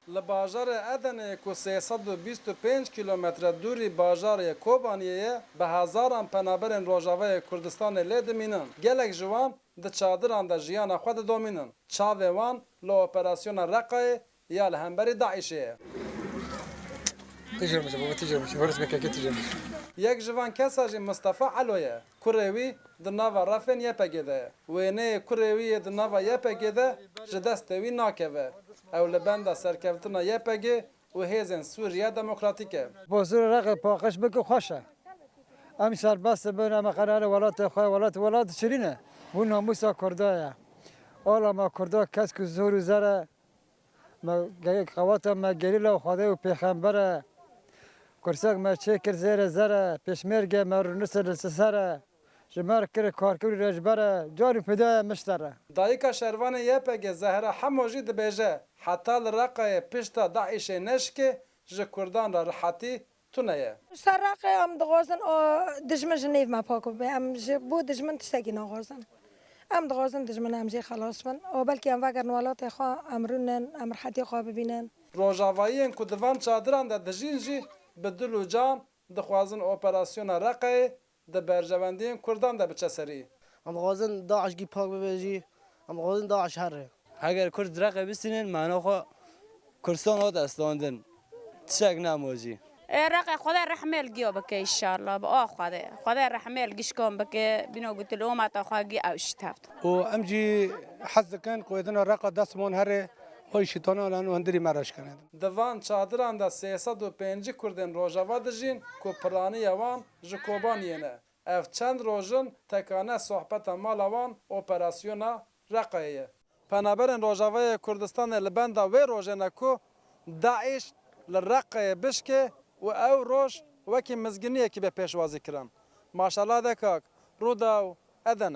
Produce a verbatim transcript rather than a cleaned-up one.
Li bajarê Edeneyê ku sê sed û bîst û pênc kîlometre dûrî bajarê Kobaniyê ye, bi hezaran penaberên Rojavayê Kurdistanê lê dimînin. Gelek ji wan di çadiran de jiyana xwe didomînin. Çavê wan li operasyona Reqayê ya li hemberî DAIŞê ye. Tijirmiş, baba, tijirmiş. Hors mekeke tijirmiş. Yek ji van kesa jî Mistefa Elo ye. Kurê wî di nava refên Y P G de ye. Wêneyê kurê wî yê di nava Y P G de ji destê wî nakeve. Ew li benda serkeftina Y P G û hêzên Sûriya Demokratîk e. Bozûrê Reqê paqij bike xweş e. Em serbest bin, em qerarê welatê xwe, welat, welat şirîn e. Bû namûsa Kurda ye. Ala me Kurda kesk û zor û zer e. Me ge-, qewata me gerîla û Xwedê û pêxember e. Kursek me çêkir zêrê zer e. Pêşmêrge me rûnise li ser e. Ji me re kir karkir û rêjber e. Car û fidaya mişter e. Dayika şervanê Y P G Zehra Hemo jî dibêje, heta li Reqayê pişta DAIŞê neşikê, ji Kurdan re rihetî tune ye. Ser Reqê em dixwazin o dijmin ji nêv me pak bibe. Em ji bo dijmin tiştekî naxwazin. Em dixwazin dijmin em jê xelas bin. O belkî em vegerin welatê xwe, em rûnin, em rihetî xwe bibînin. Rojavayiyên ku di van çadiran de dijîn jî bi dil û can dixwazin operasyona Reqayê di berjewendiyên Kurdan de biçe serî. Em dixwazin DAIŞ gî pak bibe jî, em dixwazin DAIŞ here. Heger Kurd Reqê bistînin, mano xwe Kurdistan hat estandin. Tiştek nemo jî. Ê Reqê Xwedê rehmê li giyo bike înşallah. Bi a Xwedê. Xwedê rehmê li gişkan bike, bîno gutil omata xwe gî ew jî tevt. Û em jî hez dikin ku êdina Reqa destman herê, o şîtana lan û hundirî me reş kirin. Di van çadiran de sê sed û pêncî Kurdên Rojava dijîn ku piraniya wan ji Kobaniyê ne. Ev çend roj in tekane sohbeta mala wan operasyona Reqayê ye. Penaberên Rojavayê Kurdistanê li benda wê rojê ne ku DAIŞ li Reqayê bişkê û ew roj wekî mizgîniyekî bê pêşwazî kirin. Maşala de kak, Rûdaw, Edene.